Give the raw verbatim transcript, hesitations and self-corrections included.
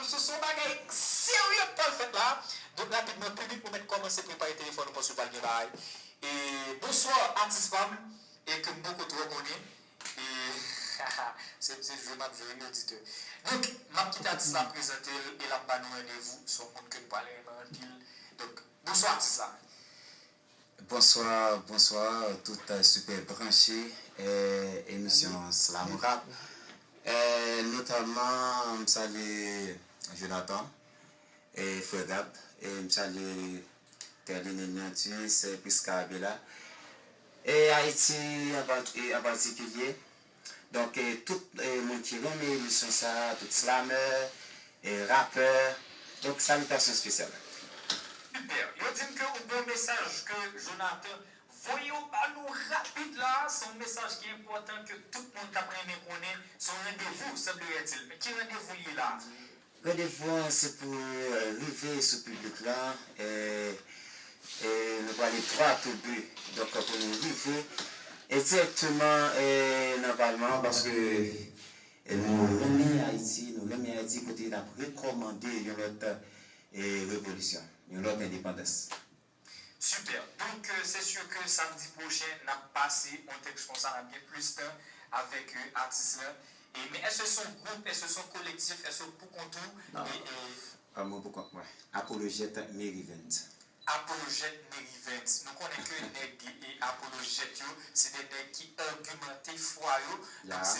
Se, se yon bagay serye k pral fèt la. Donk, rapidman, piblik, nou mèt kòmanse prepare telefòn nou paske pral gen bagay. E, bonswa, atis pa m, e ke m poko twò konnen. E, se, se jwe m ap jwe, wi, oditè. Donk, m ap kite atis la prezante l e l ap ba nou randevou. Se yon moun ke n pral renmen anpil. Donk, bonswa, atis la. Bonswa, bonswa tout, eh, sipè branche, eh, emisyon Slam Rap. Eh, notamman, m salye Jonathan, eh, frè Gab, eh, m salye Terline Nantus, eh, Prisca Abela, eh, Ayiti an pa-, eh, an patikilye. Donk, eh, tout, eh, moun ki renmen emisyon sa, tout slamè, eh, rapè, donk, salitasyon espesyal. Super. Yo di m ke ou gen yon mesaj ke Jonathan voye w ba nou rapid la. Se yon mesaj ki enpòtan ke tout moun t ap renmen konnen. Se yon randevou, semblerait-il. Men ki randevou li ye la? Randevou an se pou, eh, rive sou piblik la. Eh, eh, nou prale dwa tou be. Donk, pou nou rive, eh, dirèkteman, eh, nan palman an, paske, eh, nou renmen Ayiti, nou renmen Ayiti kote n ap rekòmande yon lòt, eh, revolisyon, yon lòt endepandans. Super. Donk, eh, se sur ke samdi pwochen, n ap pase yon tèks konsa, n ap gen plis tan avèk, eh, atis la. E, men èske se yon gwoup, èske se yon kolektif, èske se pou kont ou? Non. E, e, Ah, mwen pou kont mwen. Apolojèt Merivens. Apolojèt Merivens. Nou konnen ke nèg e apolojèt yo, se de nèg ki agimante fwa yo. Donk, se